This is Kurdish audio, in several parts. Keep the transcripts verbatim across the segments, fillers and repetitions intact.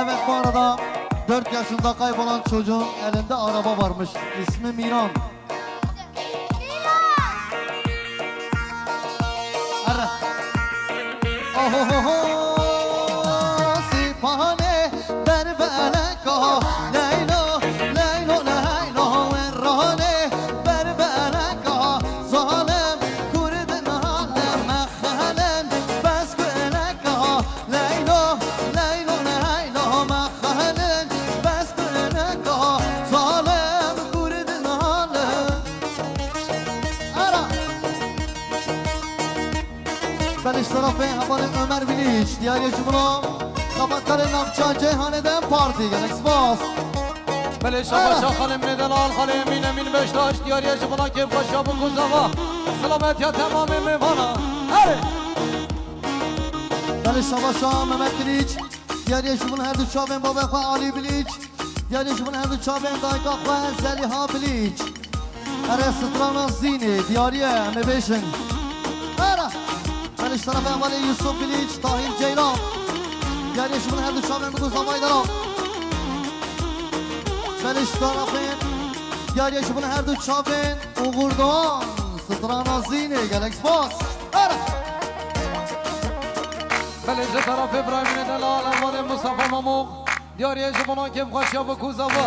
Evet, bu arada dört yaşında kaybolan çocuğun elinde araba varmış. İsmi Miran. Ara. Ohohoho, Sîpanê berbeleka, Leylo, Leylo, Leylo, Werranê berbeleka, zalim Kurdin alem mexelen, bes guleka, Leylo, Leylo, Leylo, mexelen, bes guleka, zalim Kurdin alem. Ara. Belê ji tarafê hevalên Ömer Bilic, diyarê ji bo xebatkarên navça Ceyhanê DEM Partî, gelek spas. Belê şaba Ara. Şax xalê min ê delal, xalê Emîn, Emîn Beştaş, diyarê ji bo kêfxweşiya bo ku zava. Selametiya temamê mêvana. Erê. Belê şaba Şax Mehmet Bilic, diyarê ji bo her du çavên babê xwe Alî Bilic. Diyarê ji bo her du çavên dayika xwe Zelîha Bilic. Ere strana Zînê, diyarî ye, em ê bêjin. Ere. Belê ji tarafê hevalê Yusuf Bilic, Tahir Ceylan. Diyarê ji bo her du çavên biku zavayê de ra. Belê ji tarafê, diyarê ji bo her du çavên Uğur Doğan, strana Zînê, gelek spas. Ere. Belê ji tarafê birayê min ê delal, hevalê Mustafa Mamûk. Diyarê ji bo kêfxweşiya bo ku zava.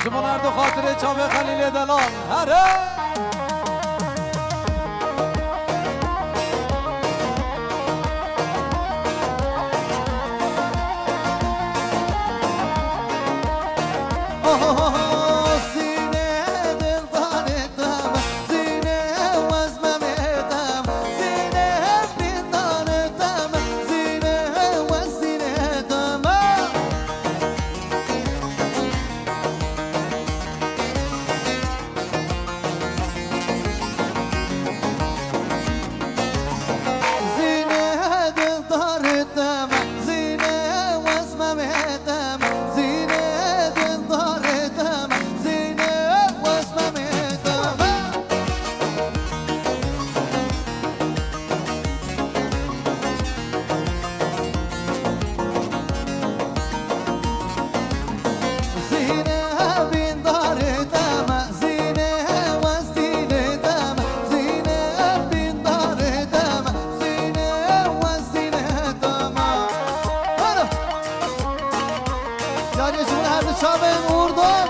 Ji bo her du xatirê çavê Xelîlê delal. Here! Ohohoho, Zînê dildarê te me, Zînê wez memê te me, Zînê bindarê te me, Zînê wez Zînê te me. Zînê dildarê te me, Zînê wez memê te me, Zînê dildarê te me, Zînê wez memê te me. Zînê bindarê te me, Zînê wez Zînê te me, Zînê bindarê te me, Zînê wez Zînê te me. Hadi. Diyarê ji bo her du çavên Urdan.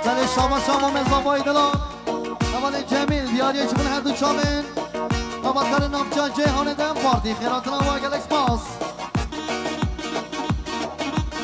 Belê şaba şaba me zavayê dila. Hevalê Cemîl, diyarê ji bo her du çavên xebatkarên navça Ceyhanê DEM Partî, xêratina we, gelek spas.